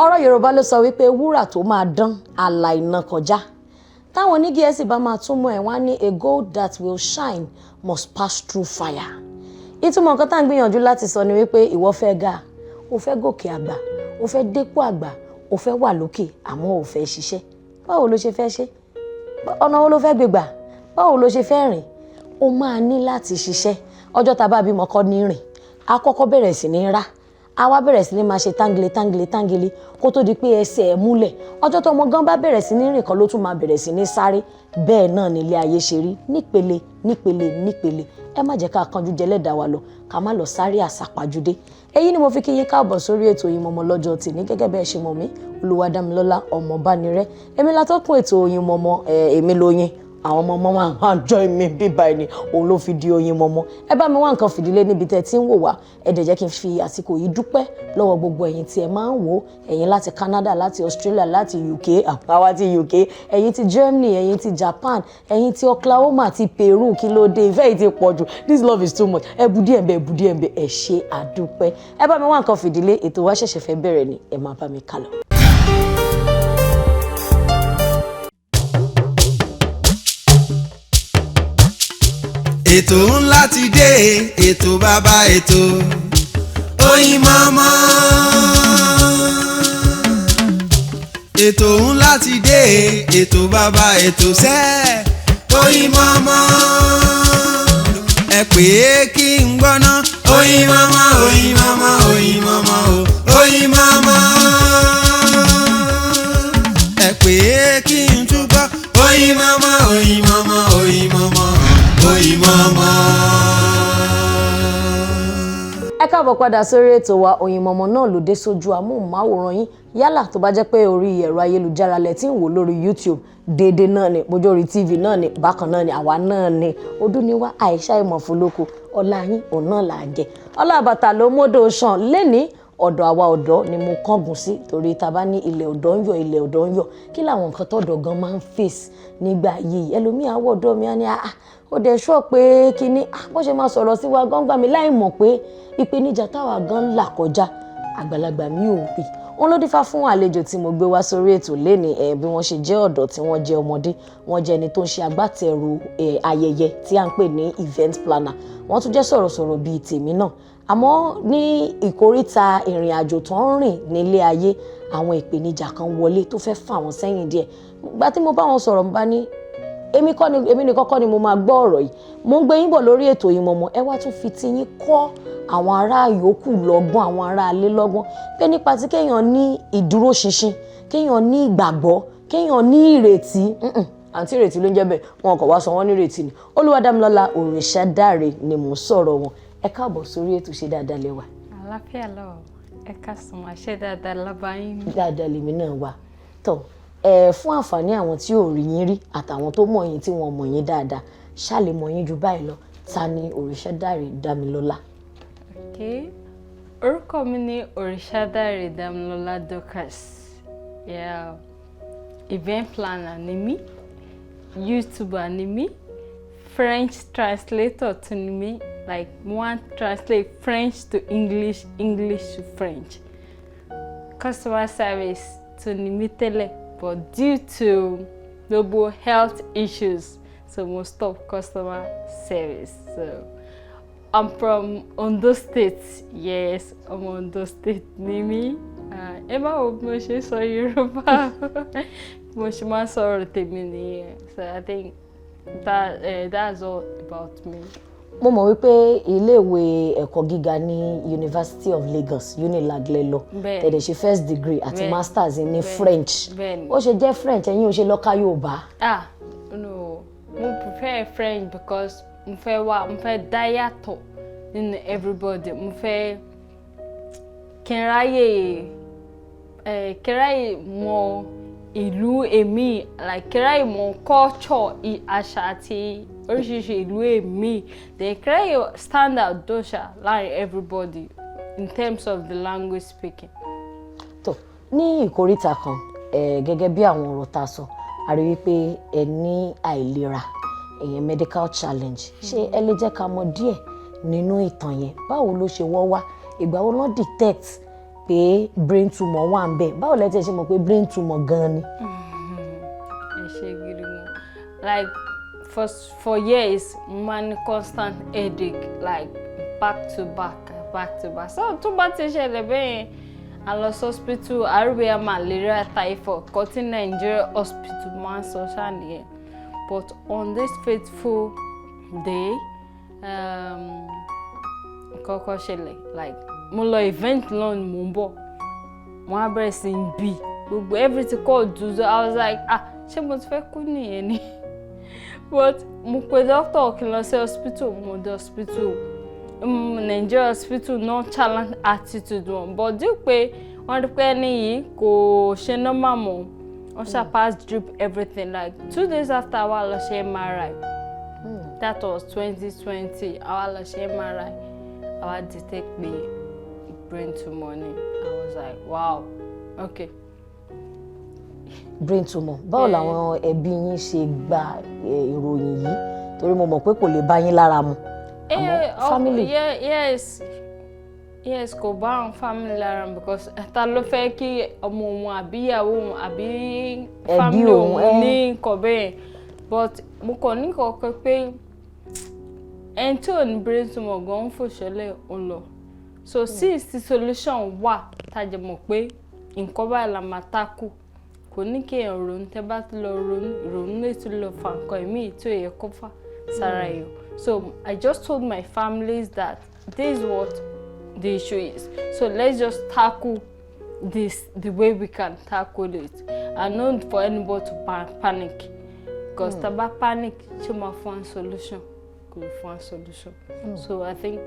Ọ̀rọ̀ Yorùbá ló sọ wípé wúrà tó máa dán àlà iná kọjá. Táwọn onígẹ̀ẹ́sì bá máa túmọ̀ ẹ̀, wá ní, "A gold that will shine must pass through fire." Ìtumọ̀ nǹkan tá à ń gbìyànjú láti sọ ni wípé ìwọ fẹ́ ga, o fẹ́ gòkè àgbà, o fẹ́ dépò àgbà, o fẹ́ wà lókè, àmọ́ o fẹ́ ṣiṣẹ́. Báwo ló ṣe fẹ́ ṣe? Ọ̀nà wo ló fẹ́ gbégbà? Báwo ló ṣe fẹ́ rìn? O máa ní láti ṣiṣẹ́. Ọjọ́ tá a bá bímọ kọ́ ní rìn. A kọ́kọ́ bẹ̀rẹ̀ sí ní rá, a wá bẹ̀rẹ̀ sí ní máa ṣe tángile tángile tángile kó tó di pé ẹsẹ̀ ẹ̀ múlẹ̀. Ọjọ́ tó ọmọ gan bá bẹ̀rẹ̀ sí ní rìn kan ló tún máa bẹ̀rẹ̀ sí ní sáré. Bẹ́ẹ̀ náà nílé ayé ṣe rí, nípele nípele nípele. Ẹ má jẹ́ ká kanjú jẹlẹ́dàá wa lọ, ká má lọ sáré àsápajúdé. Èyí ni mo fi kí yín káàbọ̀ sórí ètò Oyinmomo lọ́jọ́ tèmi. Gẹ́gẹ́ bẹ́ẹ̀ ṣe mọ̀ mí, Olúwadámilọ́lá Ọmọbánirẹ́, èmi látọ́kùn ètò Oyinmomo. Èmi lóyin, àwọn ọmọ ọmọ máa ń join mi bíbá ẹni, òun ló fi di Oyinmomo. Ẹ bá mi wá nǹkan fìdílé níbi tẹ́ ti ń wò wá. Ẹ dẹ̀ jẹ́ kí n fi àsìkò yìí dúpẹ́ lọ́wọ́ gbogbo ẹ̀yin tí ẹ máa ń wò, ẹ̀yin láti Canada, láti Australia, láti UK, àwa ti UK, ẹ̀yin ti Germany, ẹ̀yin ti Japan, ẹ̀yin ti Oklahoma, ti Peru. Kí ló dé? Ìfẹ́ yìí ti pọ̀ jù. This love is too much. Ẹ bu díẹ̀ bẹ́ẹ̀, bu díẹ̀ bẹ́ẹ̀. Ẹ ṣe àdúpẹ́. Ẹ bá mi wá nǹkan fìdílé, ètò wa ṣẹ̀ṣẹ̀ fẹ́ bẹ̀rẹ̀ ni. Ẹ máa bá mi kálọ. Ètò ńlá ti dé, ètò bàbá ètò, Oyinmomo. Ètò ńlá ti dé, ètò bàbá ètò sẹ́, Oyinmomo. Ẹ pè é kí n gbọ́ná. Oyinmomo, Oyinmomo, Oyinmomo o, Oyinmomo. Ẹ pè é kí n túbọ̀. Oyinmomo, Oyinmomo, Oyinmomo, Oyinmomo. Ẹ káàbọ̀ padà sórí ètò wa Oyinmomo náà ló dé sójú amóhùnmáwòrán yín. Yálà tó bá jẹ́ pé orí ẹ̀rọ ayélujára lẹ tí ń wò lórí YouTube, déédéé náà ni, bójú orí TV náà ni, bákan náà ni, àwa náà ni ọdún ni wá àìsà ìmọ̀fólókò. Ọlá yín òun náà là ń jẹ. Ọlá àbàtà ló mọ́dọ̀ sàn lẹ́ni. Ọ̀dọ̀ àwa ọ̀dọ́ ni mo kángun sí, torí tá a bá ní ilẹ̀ ọ̀dọ́ ń yọ̀, ilẹ̀ ọ̀dọ́ ń yọ̀, kí làwọn nǹkan tọ̀dọ̀ gan máa ń face nígbà yìí? Ẹlòmíì àwọ̀ ọ̀dọ́ mi á ní, "Ah, ó dẹ̀ sọ pé kínní bó ṣe máa sọ̀rọ̀ sí wa gan gbà mí," láì mọ̀ pé ìpèníjà táwa gan là kọjá, àgbàlagbà mi ò rí. Òun ló dífá fún àlejò tí mo gbé wá sórí ètò lénìí. Ẹ bí wọ́n ṣe jẹ́ ọ̀dọ́ tí wọ́n jẹ́ ọmọdé, wọ́n jẹ́ ẹni tó ń ṣe agbátẹrù ayẹyẹ tí à ń pè ní event planner. Wọ́n tún jẹ́ sọ̀rọ̀sọ̀rọ̀ bíi tèmi náà. Àmọ́ ní ìkóríta ìrìn àjò tó ń rìn nílé ayé, àwọn ìpèníjà kan wọlé tó fẹ́ fà wọ́n sẹ́yìn díẹ̀. Gbà tí mo bá wọn sọ̀rọ̀, mo bá ní èmi kọ́ ni, èmi nìkan kọ́ ni mo máa gbọ́ ọ̀rọ̀ yìí. Mo ń gbé yín bọ̀ lórí ètò Oyinmomo. Ẹ wá tún fi ti yín kọ́ àwọn ará yòókù lọ́gbọ́n, àwọn ará alé lọ́gbọ́n, pé nípa tí kéèyàn ní ìdúróṣinṣin, kéèyàn ní ìgbàgbọ́, kéèyàn ní ìrètí. Àǹtí ìrètí ló ń jẹ́ bẹ́ẹ̀, wọn kò wá sọ wọ́n ní ìrètí ni. Olúwadámilọ́lá Òrìṣàdáre ni mò ń sọ̀rọ̀ wọn. Ẹ káàbọ̀ sórí ètò. Ṣe dáadáa lẹ́wà? Àlàáfíà lọ, ẹ káàsán, máa ṣe dáadáa lábáyín. Dáadáa lèmi náà wà. Tó ẹ, fún àǹfààní àwọn tí ò rí yín rí àtàwọn tó mọ̀ yín tí wọ́n mọ̀ yín dáadáa, ṣáà mọ̀ yín ju báyìí lọ, ta ni Òrìṣàdáre Dámilọ́lá? Okay. Orúkọ mi ni Òrìṣàdáre Dámilọ́lá Dorcas. Yeah. Event planner ni mí, YouTuber ni mí, French translator tún ni mí. Like, mo wá translate French to English, English to French. Customer service tún ni mí tẹ́lẹ̀, but due to gbogbo health issues, so mo stop customer service. So I'm from Ondo State. Yes, ọmọ Ondo State ni mí. Ẹ má wo bí mo ṣe sọ Yorùbá, bí mo ṣe máa ń sọ̀rọ̀ tèmi nìyẹn. So I think that that's all about me. Mo mọ̀ wípé iléèwé ẹ̀kọ́ gíga ní University of Lagos, UNILAG, lẹ lọ. Bẹ́ẹ̀. Tẹ̀lé ṣe first degree àti Bẹ́ẹ̀. masters ní Bẹ́ẹ̀. French. Bẹ́ẹ̀ni. Ó ṣe jẹ́ French? Ẹ̀yin ò ṣe lọ ka Yorùbá? Ah, no, mo prefer French because mo fẹ́ wá, mo fẹ́ dá yàtọ̀ nínú everybody. Mo fẹ́ kí n ráyè kí n ráyè mọ ìlú èmi, like kí n ráyè mọ culture, àṣà àti oríṣiríṣi ìlú èmi, then kí n ráyè stand out dọ́ṣà láàrin everybody in terms of the language speaking. Tó ní ìkóríta kan, gẹ́gẹ́ bí àwọn ọ̀rọ̀ tá a sọ, a rí wípé ẹ ní àìlera, ìyẹn medical challenge. Ṣé ẹ lè jẹ́ ká mọ̀ díẹ̀ nínú ìtàn yẹn? Báwo ló ṣe wọ́ wá? Ìgbà wo ló detect Pé brain tumor wà ń bẹ̀, báwo lẹ ti ṣe mọ̀ pé brain tumor gan ni? Ẹ ṣe gidi gan. Like for years, mo máa ní constant headache, like back to back, back to back. So tó bá ti ṣẹlẹ̀ bẹ́ẹ̀ yẹn, a lọ sí hospital, àrùbíyá, malaria, typhoid kọ́ tí Nigeria hospital máa ń sọ ṣáà nìyẹn. But on this fateful day, kọ́kọ́ ṣẹlẹ̀, like mo lọ event náà ni, mò ń bọ̀, wọ́n á bẹ̀rẹ̀ sí ń bì, gbogbo everything kọ́ dúdú. I was like, "Ah, ṣé mo ti fẹ́ kú nìyẹn ni?" But mo pe doctor kí n lọ sí hospital. Mo dé hospital, Nigeria hospital, nonchalant attitude wọn, but due pé wọ́n rí pé ẹni yìí kò ṣe normal mọ́, wọ́n ṣá pass drip, everything. Like 2 days after, àwa lọ ṣe MRI. That was 2020. Àwa lọ ṣe MRI, àwa detect pé brain tumor ni. I was like, "Wow, okay." Brain tumor. Báwo làwọn ẹbí yín ṣe gba ìròyìn yìí? Torí mo mọ̀ pé kò lè bá yín lára mu. Àmọ́ family. Yeah, yes, kò bá àwọn family lára mu, because ta ló fẹ́ kí ọmọ òun àbí ìyàwó òun àbí ẹbí family òun, òun ní nǹkan bẹ́ẹ̀? But mo kàn ní kọ̀ọ̀kan pé ẹni tí ò ní brain tumor gan ń fò ṣẹlẹ̀, ó lọ. So since the solution wà, tá a jẹ mọ̀ pé nǹkan báyìí la máa tackle, kò ní kí èèyàn ronú. Tẹ́ bá ti lọ ronú, ìrònú lè tún lọ fa nǹkan míì tí ò yẹ kó fà sára èèyàn. So I just told my families that this is what the issue is, so let's just tackle this the way we can tackle it, and not for anybody to panic, because tá bá panic, ṣé máa fún wa solution? Kò lè fún wa solution. So I think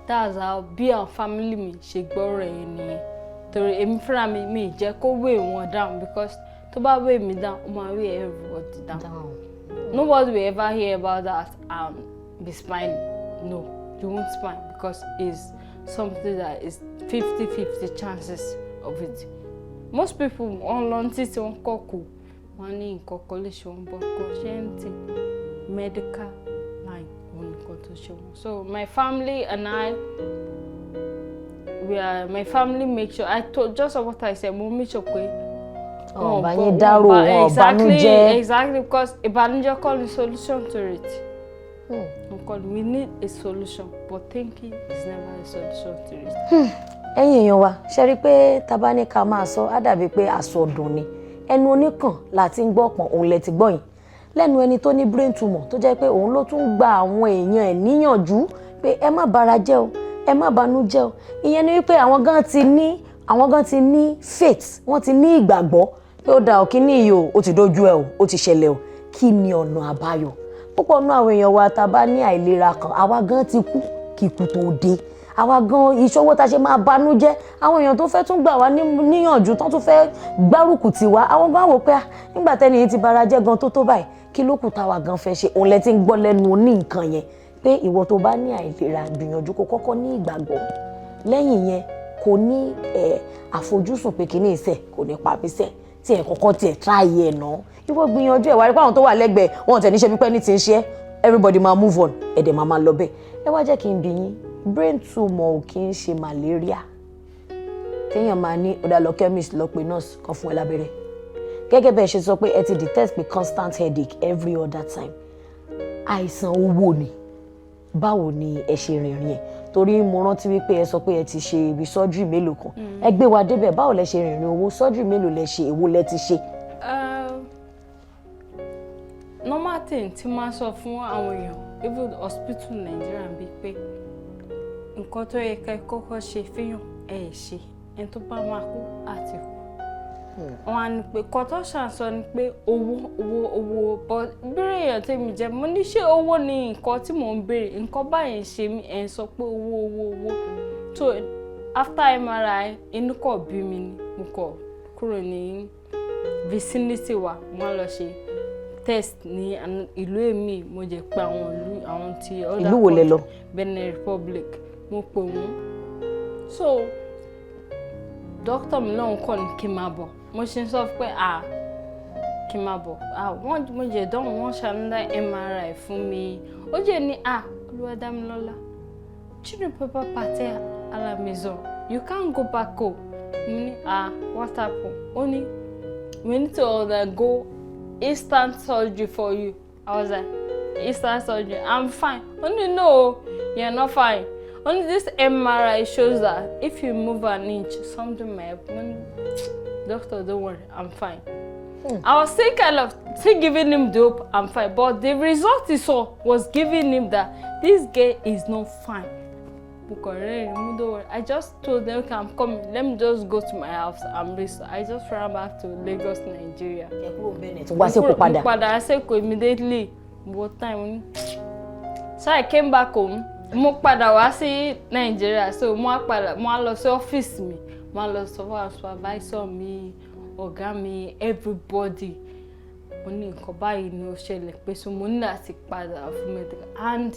that's how bí àwọn family mi ṣe gbọ́rọ̀ yẹn nìyẹn, torí èmi fúnra mi, mi jẹ́ kó weigh wọn down, because tó bá weigh mi down, ó máa weigh everybody down. Down. Nobody will ever hear about that and be smiling. No, you won't smile, because it's something that is 50-50 chances of it. Most people, wọ́n lọ títí, wọ́n kọ́ kù, wọ́n ní nǹkan kan lè ṣe wọ́n, bọ́ kò ṣe anything medical line, òun nìkan tó ṣe wọ́n. So my family and I, we are my family make sure, I told just what I said, mo make sure pé wọn ò bá yín dárò, wọn ò bánújẹ́. Exactly, because ìbànújẹ́ kọ́ ni solution to it. Nǹkan we need a solution, but thinking is never a solution to it. Ẹ̀yin èèyàn wa, ṣe rí i pé tá bá ní ká máa sọ, á dàbí pé àsọdùn ni. Ẹnu oníkàn la ti ń gbọ́ pọ̀n, òun lẹ ti gbọ́ yìí lẹ́nu ẹni tó ní brain tumor, tó jẹ́ pé òun ló tún gba àwọn èèyàn ẹ̀ níyànjú pé ẹ má bara jẹ́ o, ẹ má banú jẹ́ o. Ìyẹn ni wípé àwọn gan ti ní faith, wọ́n ti ní ìgbàgbọ́ pé ó da òkíní yìí o, ó ti dójú ẹ o, ó ti ṣẹlẹ̀ o, kí ni ọ̀nà àbáyọ? Púpọ̀ nínú àwọn èèyàn wa, tá a bá ní àìlera kan, àwa gan ti kú kí ikú tó dé. Àwa gan ìṣọwọ́ tá a ṣe máa banú jẹ́. Àwọn èèyàn tó fẹ́ tún gbà wá níyànjú, tó tún fẹ́ gbárùkù tì wá, àwọn gan wò pé, ah, nígbà tẹ́ni yìí ti bara jẹ́ gan tó tó báyìí, kí ló kù táwa gan fẹ́ ṣe? Òun lẹ ti ń gbọ́ lẹ́nu oní nǹkan yẹn pé ìwọ tó bá ní àìlera, gbìyànjú kó kọ́kọ́ ní ìgbàgbọ́. Lẹ́yìn yẹn, kò ní ẹ̀ àfojúsùn pé kíní ìṣe kò ní pa mí sẹ́, tí ẹ̀ kọ́kọ́ tiẹ̀ try ẹ̀ náà. Ìwọ gbìyànjú ẹ̀, wá rí pé àwọn tó wà lẹ́gbẹ̀ẹ́ wọn tẹ̀ ní ṣe pípẹ́ ní ti ń ṣe. Everybody máa move on, ẹ̀dẹ̀ máa máa lọ bẹ́ẹ̀. Ẹ wá jẹ́ kí n bi yín, brain tumor ò kí ń ṣe malaria téèyàn máa ní ó dá lọ chemist, lọ pé nurse kan fún ẹ lábẹ́rẹ́. Gẹ́gẹ́ bẹ́ẹ̀ ṣe sọ pé ẹ ti detect pé constant headache every other time, àìsàn owó ni. Báwo ni ẹ ṣe rìnrìn ẹ? Torí mo rántí wípé ẹ sọ pé ẹ ti ṣe ibi surgery mélòó kan. Ẹ gbé wa débẹ̀, báwo lẹ ṣe rìnrìn owó? Surgery mélòó lẹ ṣe? Èwo lẹ ti ṣe? Normal thing tí máa sọ fún àwọn èèyàn, even hospital Nigeria, bíi pé nǹkan tó yẹ ká kọ́kọ́ ṣe fíyàn ẹ̀ ṣe, ẹni tó bá máa kú àti kú. Wọn á ní pé kọ́tọ́ ṣàǹsọ ni pé owó, owó, owó. But bírè èèyàn tèmi jẹ́, mo ní ṣé owó ni nǹkan tí mò ń béèrè? Nǹkan báyìí ń ṣe mí, ẹ̀ ń sọ pé owó, owó, owó. So after MRI, inú kọ̀ bí mi ni, mo kọ̀ kúrò ní vicinity wa, mo wá lọ ṣe test ní ìlú èmi. Mo jẹ́ pé àwọn ìlú, àwọn ti other Ìlú wo lẹ lọ? country, Benin Republic. Mo pè wọ́n. So doctor mi náà kọ́ ni kí n máa bọ̀. Mo ṣe ń sọ pé, ah, kí n máa bọ̀. Ah, wọ́n mo jẹ́ dánwò, wọ́n ṣe another MRI fún mi. Ó jẹ́ ní, "Ah, Olúwadámilọ́lá, tu ne peux pas partir à la maison." You can't go back home." Mo ní, "Ah, what happen?" Ó ní, "We need to undergo instant surgery for you." I was like, "Instant surgery? I'm fine." Ó ní, "No, you're not fine." Only this MRI shows that if you move an inch, something might happen. Mo ní, "Doctor, don't worry, I'm fine." I was still kind of still giving him the hope I'm fine, but the result he saw was giving him that this girl is not fine. Mo kàn rẹ́rìn-ín, mo, "Don't worry." I just told them, "Okay, I'm coming. Let me just go to my house and rest." I just ran back to Lagos, Nigeria. Ẹ kúrò Benin, tún wá sí Èkó padà. Mo padà sÉkòó immediately. Mo time ní. So I came back home. Mo padà wá sí Nigeria. So mo wá padà, mo wá lọ sí ọ́fíìsì mi. Mo wá lọ sọ fún àwọn supervisor mi, ọ̀gá mi, everybody. Mo ní nǹkan báyìí ni ó ṣẹlẹ̀ pé so mo ní láti padà fún medical, and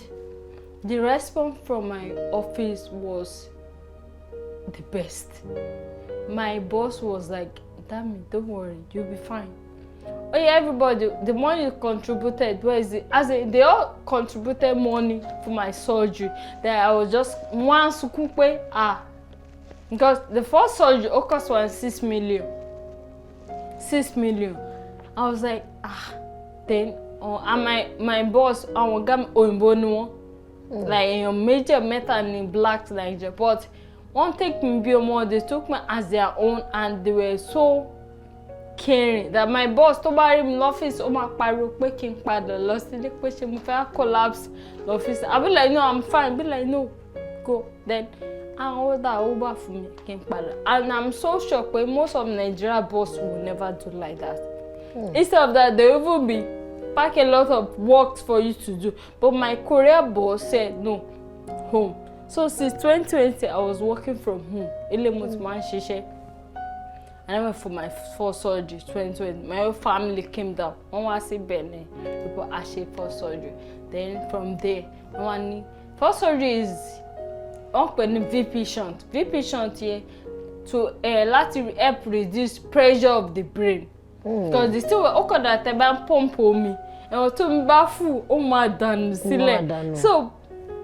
the response from my office was the best. My boss was like, "Dami, don't worry, you'll be fine. Oh yeah, everybody, the money you contributed, where is it?" As in, they all contributed money for my surgery. Then I was just one sunkún pé ah, because the first surgery, ó cost one 6 million. 6 million. I was like, ah, then, oh, and my boss, àwọn ọ̀gá mi, òyìnbó ni wọ́n. Like èèyàn méjì mẹ́ta ni black Nigeria, but wọ́n take me bí ọmọ. They took me as their own and they were so caring that my boss, tó bá rí mi lọ́fíìsì, ó máa pariwo pé kí n padà lọ sílé, pé ṣe mo fẹ́ collapse lọ́fíìsì. I be like, "No, I'm fine." Be like, "No, go." Then àwọn order Uber fún mi kí n padà, and I'm so sure pé most of Nigeria boss will never do like that. Instead of that, they even be pack a lot of work for you to do, but my Korea boss said no, home. So since 2020, I was working from home. Ilé mo ti máa ń ṣiṣẹ́. I went for my first surgery 2020. My whole family came down. Wọ́n wá sí Benin people a ṣe first surgery. Then from there, wọ́n wá ní first surgery is wọ́n pè ní VP shunt. VP shunt yẹn to láti help reduce pressure of the brain. Because the still ó kàn dà tẹ́ bá ń pump omi, ẹ̀wọ̀n tó ń bá fù, ó máa dànù sílẹ̀. Dànù. So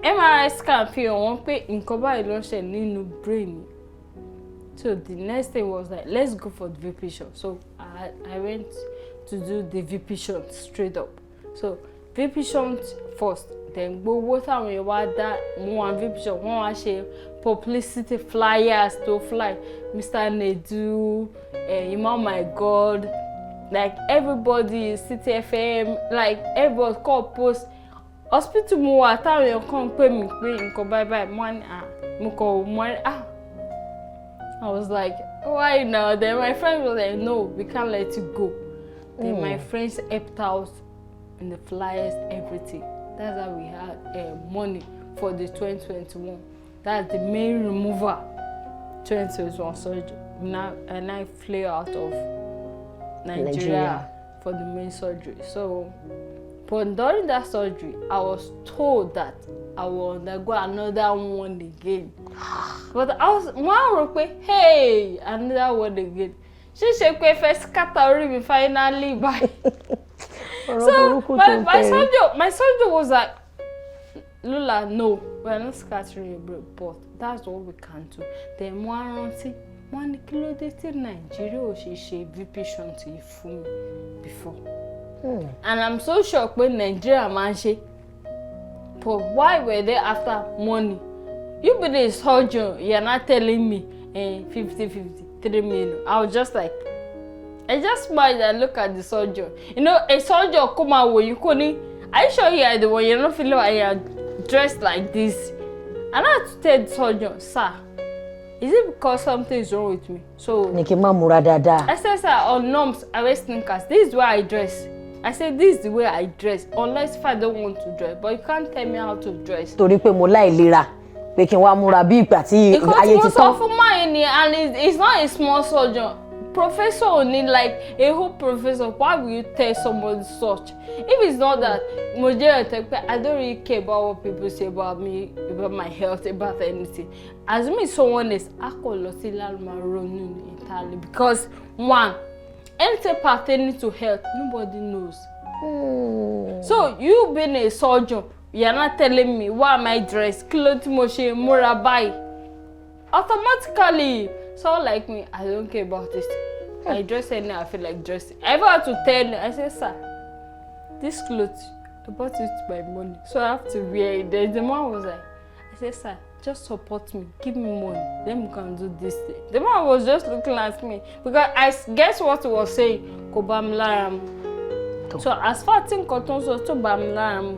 MRI scan fi hàn wọ́n pé nǹkan báyìí ló ń ṣe nínú brain. So the next thing was like, let's go for the VP shunt. So I went to do the VP shunt straight up. So VP shunt first, then gbogbo táwọn èèyàn wá dá mú wọn VP shunt, wọ́n wá ṣe publicity flyers to fly Mr. Nedu, Imam My God, like everybody, City FM, like everybody call post hospital mo wà táwọn èèyàn kàn ń pè mí pé nǹkan báyìí báyìí. Mo wá ní ah, mo kàn mo wá ní ah, I was like, "Why now?" Then my friend was like, "No, we can't let you go." Then my friends helped out in the flyers, everything. That's how we had money for the 2021. That's the main removal, 2021 surgery. Now, and I flew out of Nigeria, Nigeria. For the main surgery. So, but during that surgery, I was told that I will undergo another one again. But I was mo á rò pé, hey, another one again. Ṣé ṣe pé fẹ́ scatter orí mi finally báyìí? Ọ̀rọ̀ So burúkú tó my ń my tẹ̀rí. surgeon my surgeon was like, "Lola, no, we are not scattering your brain, but that's what we can do." Then mo á rántí, wọ́n ní kí ló dé tí Nàìjíríà ò ṣe ṣe VP shunt yìí fún mi before? And I'm so sure pé Nàìjíríà máa ń ṣe, but why were they after money? You be the surgeon, you are not telling me 50 50 3 million. I was just like, I just smiled and look at the surgeon. A surgeon kó máa wò yín, kó ní, "Are you sure you are the one? You're not feeling like you are dressed like this." And I had to tell the surgeon, "Sir, is it because something is wrong with me?" So Ní kí n má múra dáadáa. I said, "Sir, on norms, I wear sneakers. This is why I dress." I said, "This is the way I dress, unless if I don't want to dress. But you can't tell me how to dress." Torí pé mo láìlera, pé kí n wá múra bí ìgbà tí Nǹkan tí ayé mo ti sọ tán. Fún máa ni, and it's not a small surgeon. Professor ò like a whole professor. Why will you tell somebody such? If it's not that mo jẹ́ ẹ̀tẹ́ pé I don't really care about what people say about me, about my health, about anything. Assuming someone is a kò lọ sí lálùmọ́ ronú entirely, because one, anything pertaining to health, nobody knows. So you being a surgeon, you are not telling me why am I dressed, kí ló tí mo ṣe múra báyìí. Automatically, someone like me, I don't care about this. I dress anyhow I feel like dressing. I even had to tell, I say, "Sir, this clothes, I bought it with my money, so I have to wear it." Then the man was like, I said, "Sir, just support me, give me money, then we can do this thing." The man was just looking at me because I guess what he was saying kò bá mi lára mu. So as far tí nǹkan tó ń sọ tó bá mi lára mu,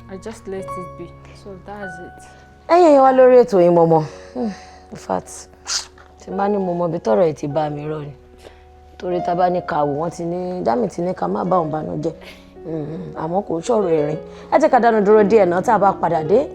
I just let it be. So that's it. Ẹ̀yin èèyàn wa lórí ètò Oyinmomo, in fact, tí n bá ní mo mọ ibi tọ́rọ̀ ẹ̀ ti bá mi rọ ni, torí tá a bá ní ká wò, wọ́n ti ní dámì ti ní ká má bá òun banújẹ́. Àmọ́ kò sọ̀rọ̀ ẹ̀rín. Ẹ jẹ́ ká dánu dúró díẹ̀ náà. Tá a bá padà dé,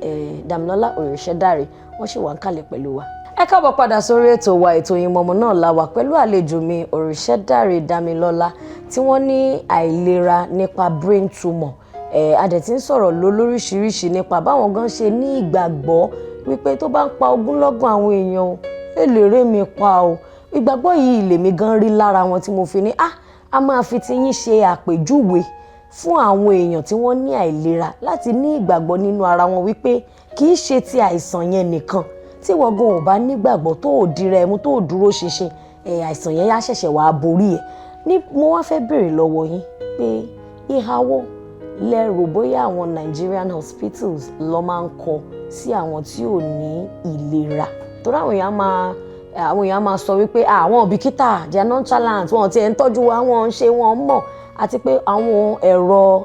Dàmílọ́lá Òrìṣẹ́dáre, wọ́n sì wà ń kalẹ̀ pẹ̀lú wa. Ẹ káàbọ̀ padà sórí ètò wa, ètò Oyinmomo náà la wà pẹ̀lú àlejò mi, Òrìṣẹ́dáre Dámilọ́lá, tí wọ́n ní àìlera nípa brain tumor. A dẹ̀ ti ń sọ̀rọ̀ ló lóríṣiríṣi nípa báwọn gan ṣe ní ìgbàgbọ́ wípé tó bá ń pa ogúnlọ́gọ̀ àwọn èèyàn o, èlèrè mi pa o. Ìgbàgbọ́ yìí lèmi gan rí lára wọn tí mo fi ní a máa fi ti yín ṣe àpèjúwe fún àwọn èèyàn tí wọ́n ní àìlera láti ní ìgbàgbọ́ nínú ara wọn wípé kì í ṣe ti àìsàn yẹn nìkan. Tí wọ́n gan ò bá nígbàgbọ́, tó ò dira ẹmu, tó ò dúró ṣinṣin, àìsàn yẹn á ṣẹ̀ṣẹ̀ wàá borí ẹ̀ ní. Mo wá fẹ́ béèrè lọ́wọ́ yín pé ìhà wo lẹ rò bóyá àwọn Nigerian hospitals ló máa ń kọ sí àwọn tí ò ní ìlera? Torí àwọn èèyàn máa sọ wípé àwọn ò bìkítà, they are nonchalant, wọn ò tiẹ̀ ń tọ́jú wa, wọn ń ṣe wọn mọ̀, àti pé àwọn ẹ̀rọ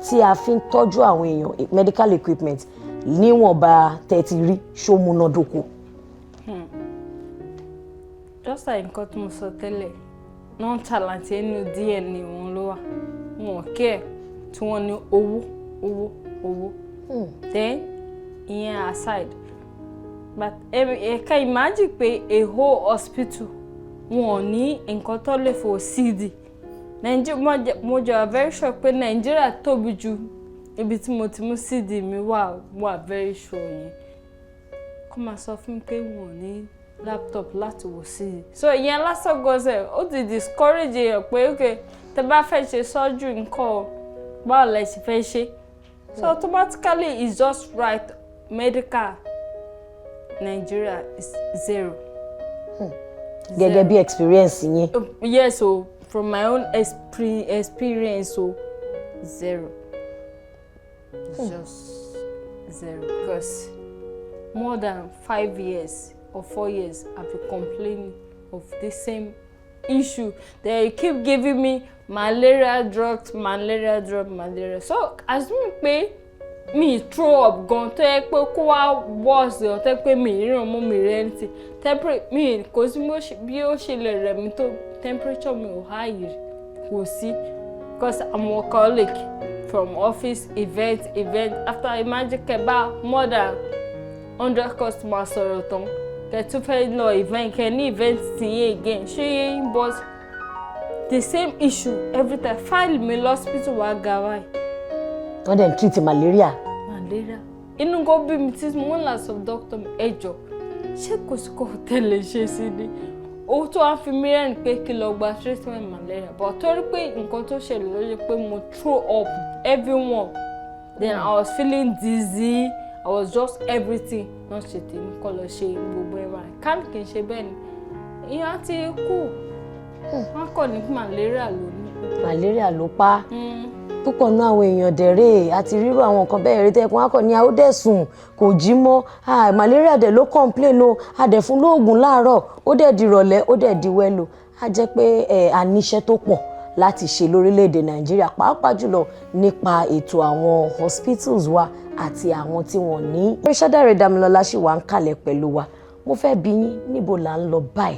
tí a fi ń tọ́jú àwọn èèyàn, medical equipment, níwọ̀nba tẹ́tí rí, ṣó múnádóko? Just like nǹkan tí mo sọ tẹ́lẹ̀, nonchalant nínú DNA wọn ló wà. Wọn ò care, tí wọ́n ní owó, owó, owó. Then ìyẹn aside, but ẹ ká imagine pé a whole hospital, wọn ò ní nǹkan tó lè fò CD. Nàìjíríà, mo jẹ́ very sure pé Nàìjíríà tóbi ju ibi tí mo ti mú CD mi wà. Wà very sure yẹn kó máa sọ fún mi pé wọn ò ní laptop láti wò CD. So ìyẹn lásán gọ́sẹ̀ ó ti discourage èèyàn pé, ok, tẹ bá fẹ́ ṣe surgery nǹkan o, báwo lẹ ṣe fẹ́ ṣe? So automatically, it's just right, medical Nigeria is zero. Gẹ́gẹ́ bí experience yín. Yes o, from my own experience o, zero. It's just zero because more than 5 years or 4 years I've been complaining of the same issue. They keep giving me malaria drugs, malaria drug, malaria. So assume pé mi throw up gan, tó yẹ pé kó wá worse gan, tó yẹ pé mi ríran mọ́, mi rí anything, temperature mi kò sí bí ó ṣe lè rẹ̀ mí tó, temperature mi ò high rí, kò sí, because I'm workaholic from office, event, event. After, imagine kẹ́ bá more than 100 customers sọ̀rọ̀ tán, kẹ́ tún fẹ́ lọ event, kẹ́ ní event tìyín again, ṣé yẹn? But the same issue every time. File mi lọ́sípítù wá ga báyìí. Wọ́n dẹ̀ ń treat malaria. Malaria. Inú kó bí mi tí mo ń là sọ, "Doctor mi, ẹ jọ, ṣé kò sí kò tẹ̀lé ṣe sí ni?" Owó tó wá fi mí rẹ́rìn pé kí lọ gba treatment malaria, but torí pé nǹkan tó ṣẹlẹ̀ ló yẹ pé mo throw up everyone, then I was feeling dizzy, I was just everything náà ṣe tèmi kọ́ lọ ṣe gbogbo ẹ̀ máa kán. Kì í ṣe bẹ́ẹ̀ ni, ìyẹn ti kú, wọ́n kọ̀ ní malaria lónìí. Malaria ló pa á. Púpọ̀ náà àwọn èèyàn dẹ̀rẹ̀ àti rírò àwọn nǹkan bẹ́ẹ̀ rí tẹ́kun akọ ní àódẹ̀sùn kò jí mọ́. Ah, malaria dẹ̀ ló complain o, a dẹ̀ fún lóògùn láàárọ̀, ó dẹ̀ di ìrọ̀lẹ́, ó dẹ̀ di wẹ́lò. Á jẹ́ pé ẹ̀ a níṣẹ́ tó pọ̀ láti ṣe lórílẹ̀‐èdè Nàìjíríà, pàápàá jùlọ nípa ètò àwọn hospitals wa àti àwọn tí wọ́n ní. Òrìṣàdáre Dámilọ́lá ṣì wà ń kalẹ̀ pẹ̀lú wa. Mo fẹ́ bi yín, níbo là ń lọ báyìí?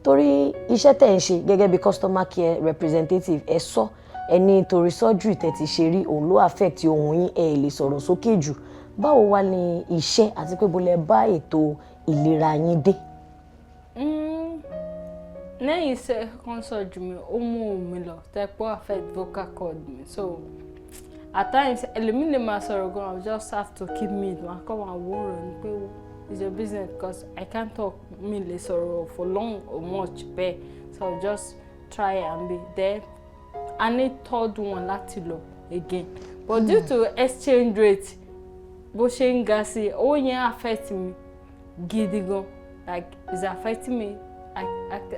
Torí iṣẹ́ tẹ̀ ń ṣe gẹ́gẹ́ bí customer care representative, ẹ sọ ẹni torí surgery tẹ̀ ti ṣe rí, òun ló affect ohùn yín, ẹ lè sọ̀rọ̀ sókè jù. Báwo wá ní iṣẹ́, àti pé bó lẹ bá ètò ìlera yín dé? Lẹ́yìn second surgery mi, ó mú ohùn mi lọ tẹ́ pé ó affect vocal cord mi. So at times, ẹlòmíì lè máa sọ̀rọ̀ gan, I just have to keep mute. Màá kọ́ máa wò rẹ̀ ni pé it's your business, because I can't talk, mi lè sọ̀rọ̀ for long or much bẹ́ẹ̀. So I just try and be there. I need third one láti lọ again, but due to exchange rate bó ṣe ń ga sí, owó yẹn affect mi gidi gan. Like, it's affecting me.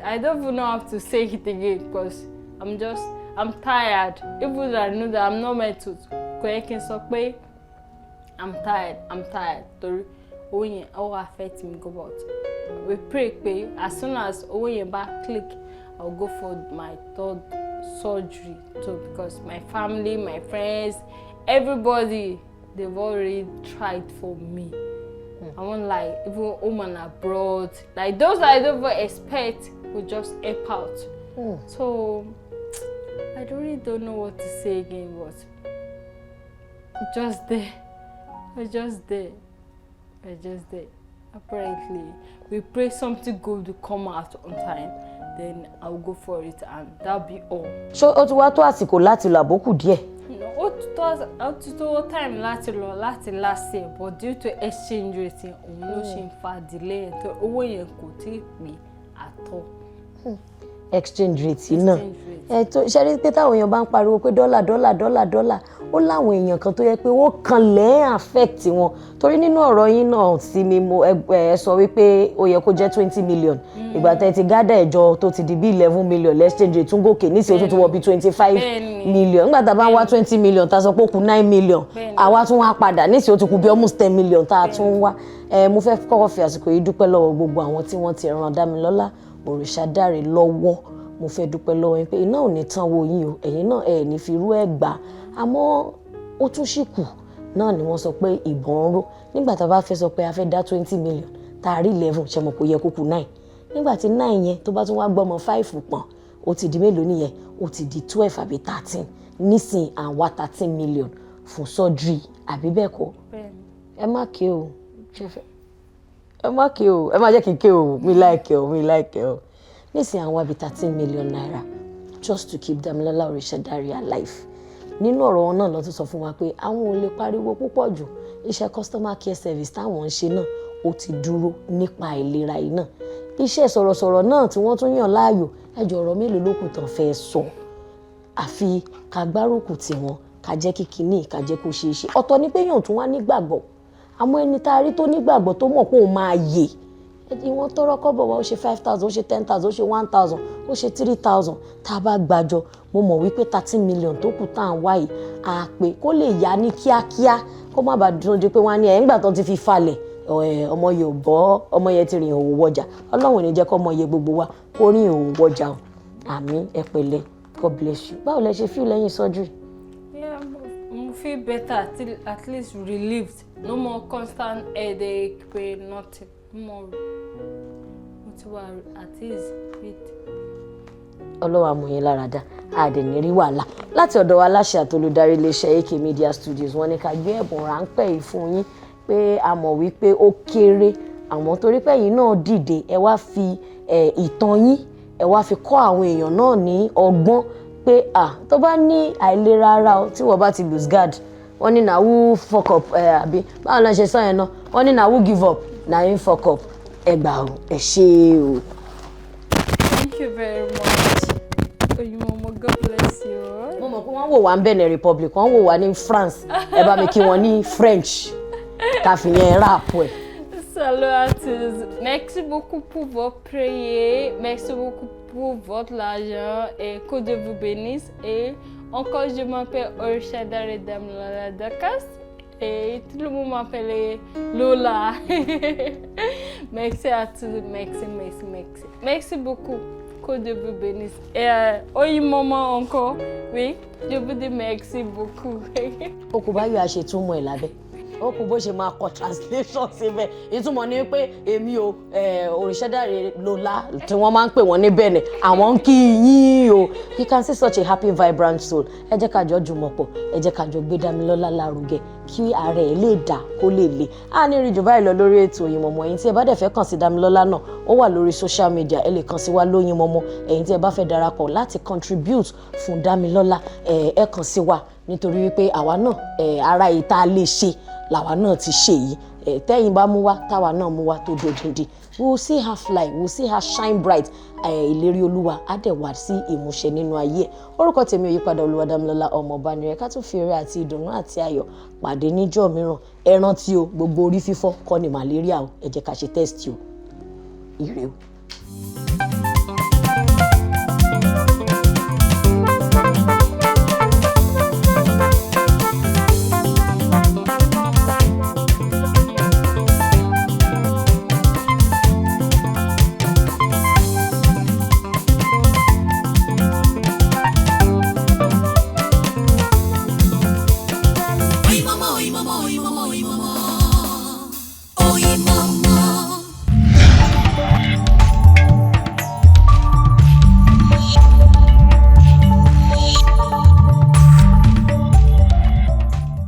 I don't even know how to say it again because I'm tired. Even though I know that I'm not meant to. Kò yẹ kí n sọ pé I'm tired, I'm tired, torí owó yẹn, ó affect me go. But we pray pé as soon as owó yẹn bá click, I will go for my third surgery too, because my family, my friends, everybody, they've already tried for me. I won't lie, even home and abroad, like those I don't even expect will just help out. So I really don't know what to say again, but just there, we're just there, we're just there. Apparently, we pray something good will come out on time, then I'll go for it and that'll be all. Ṣé ó ti wá tó àsìkò láti lọ àbókù díẹ̀? No, ó ti tó time láti lọ láti last year, but due to exchange rate yẹn, òun ló ṣe ń fa delay yẹn, tó owó yẹn kò tí ì pé àtọ. Exchange rate yìí náà. Exchange rate. Ẹ tó ṣe rí pé táwọn èèyàn bá ń pariwo pé dọ́là, dọ́là, dọ́là, dọ́là, ó láwọn èèyàn kan tó yẹ pé ó kan lẹ́ẹ̀ affect wọn, torí nínú ọ̀rọ̀ yín náà sí mi, mo ẹ sọ wípé ó yẹ kó jẹ́ 20 million. Ìgbà tẹ́ ti gather ẹ̀jọ tó ti di bí 11 million, exchange rate tún gòkè nísìnyí, ó tún ti wọ bí 25 million. Nígbà tá a bá ń wá 20 million, tá a sọ pé ó kù 9 million, àwa tún wá padà nísìnyí, ó ti kù bí almost 10 million tá a tún wá. Ẹ mo fẹ́ kọ́kọ́ fi àsìkò yìí dúpẹ́ lọ́wọ́ gbogbo àwọn tí wọ́n ti ràn Dámilọ́lá Òrìṣàdáre lọ́wọ́. Mo fẹ́ dúpẹ́ lọ́wọ́ yín pé iná ò ní tán wo yín o, ẹ̀yin náà ẹ̀ ní fi irú ẹ̀ gbà. Àmọ́ ó tún ṣì kù náà ni wọ́n sọ pé ìbọn ń ró. Nígbà tá a bá fẹ́ sọ pé a fẹ́ dá 20 million, tá a rí 11, ṣe mọ̀ kó yẹ kó kù 9? Nígbà tí 9 yẹn tó bá tún wá gbọ́mọ 5 pọ̀n, ó ti di mélòó nìyẹn? Ó ti di 12 àbí 13 nísìnyí. À ń wá 13 million fún surgery, àbí bẹ́ẹ̀ kọ́? Bẹ́ẹ̀ni. Ẹ má ké o, ṣe fẹ́ ẹ má ké o, ẹ má jẹ́ kí n ké o, mi like o, mi like o. Nísìnyí, àwọn àbí ₦13 million just to keep Damilola Orisha-Dare alive. Nínú ọ̀rọ̀ wọn náà ló tún sọ fún wa pé àwọn ò lè pariwo púpọ̀ jù. Iṣẹ́ customer care service táwọn ń ṣe náà, ó ti dúró nípa ìlera yìí náà. Iṣẹ́ sọ̀rọ̀sọ̀rọ̀ náà tí wọ́n tún yàn láàyò, ẹjọ́ ọ̀rọ̀ mélòó ló kù tán fẹ́ sọ? Àfi ká gbárùkù tì wọ́n, ká jẹ́ kí kinní, ká jẹ́ kó ṣeé ṣe. Ọ̀tọ̀ ni pé yàn tún wá nígbàgbọ́, àmọ́ ẹni tá a rí tó nígbàgbọ́, tó mọ̀ pé òun máa yè, ìwọ̀n tọrọ kọ́bọ̀ wa, ó ṣe 5,000, ó ṣe 10,000, ó ṣe 1,000, ó ṣe 3,000, tá a bá gbàjọ, mo mọ̀ wípé 13 million tó kù tá à ń wá yìí àpè kó lè yá ní kíákíá, kó má bàa dúró de pé wọ́n á ní ẹ̀ ńgbà tó ti fi falẹ̀, ọmọ yìí ò bọ́, ọmọ yẹn ti rìn òwò wọjà. Ọlọ́run ò ní jẹ́ kó ọmọ yẹ gbogbo wa kó rìn òwò wọjà o. Àmín. Ẹ pẹ̀lẹ́, God bless you. Báwo lẹ ṣe feel lẹ́yìn surgery? Yeah, mo feel better, at least relieved. No more constant headache, pain, nothing. No more. Mo ti wà at ease with. Ọlọ́wà mú yín lára dá, àdè ní rí wàhálà. Láti ọ̀dọ̀ wa, aláṣẹ àtolúdarí iléeṣẹ́ AK Media Studios, wọ́n ní ká gbé ẹ̀bùn ráńpẹ́ yìí fún yín, pé a mọ̀ wípé ó kéré, àmọ́ torí pé ẹ̀yin náà dìde, ẹ wá fi ìtàn yín, ẹ wá fi kọ́ àwọn èèyàn náà ní ọgbọ́n pé à tó bá ní àìlera ara o, tí wọ́n bá ti lose guard, wọ́n ní na who fuck up ẹ, àbí báwo ló ń ṣe sọ yẹn náà? Wọ́n ní na who give up na him fuck up. Ẹ gbà o, ẹ ṣé o. Thank you very much. Oyinmomo, God bless you. Mo mọ̀ pé wọ́n wò wá ní Benin Republic, wọ́n wò wá ní France. Ẹ bá mi kí wọ́n ní French, ká fi yẹn wrap ẹ̀. Salut à tous. Merci beaucoup pour vos prières. Merci beaucoup pour votre argent et que Dieu vous bénisse. Et encore, je m'appelle Orishadare Damilola Dorcas et tout le monde m'appelle Lola. Merci à tous. Merci, merci, merci. Merci beaucoup. Que Dieu vous bénisse. Et Oyinmomo encore, oui, je vous dis merci beaucoup. Ó kú báyọ̀, a ṣe túmọ̀ ẹ̀ lábẹ́, ó kú bó ṣe máa kọ translation síbẹ̀. Ìtumọ̀ ni pé èmi o, Òrìṣàdáre Lọ́lá tí wọ́n máa ń pè wọ́n ní Benin, àwọn ń kí yín o. You can see such a happy, vibrant soul. Ẹ jẹ́ ká jọ jùmọ̀ pọ̀, ẹ jẹ́ ká jọ gbé Dámilọ́lá lárugẹ kí ààrẹ ẹ̀ lè dà kó lè le. A ní rí jù báyìí lọ lórí ètò Oyinmomo. Ẹ̀yin tí ẹ bá dẹ̀ fẹ́ kàn sí Dámilọ́lá náà, ó wà lórí social media, ẹ lè kàn sí wa lóyinmomo. Ẹ̀yin tí ẹ bá fẹ́ darapọ̀ láti contribute fún Dámilọ́lá, ẹ kàn sí wa, nítorí wípé àwa náà, ara ìta lè ṣe làwa náà ti ṣe yìí. Tẹ́yìn bá mú wá, táwa náà mú wá tó dòdìndín, we will see her fly, we will see her shine bright. Ìlérí Olúwa á dẹ̀ wá sí ìmúṣẹ nínú ayé ẹ̀. Orúkọ tèmi ò yípadà, Olúwadámilọ́lá ọmọ Ọbanirẹ. Ká tún fi eré àti ìdùnnú àti ayọ̀ pàdé níjọ́ mìíràn. Ẹ rántí o, gbogbo orí fífọ́ kọ́ ni malaria o. Ẹ jẹ́ ká ṣe test o. Ire o.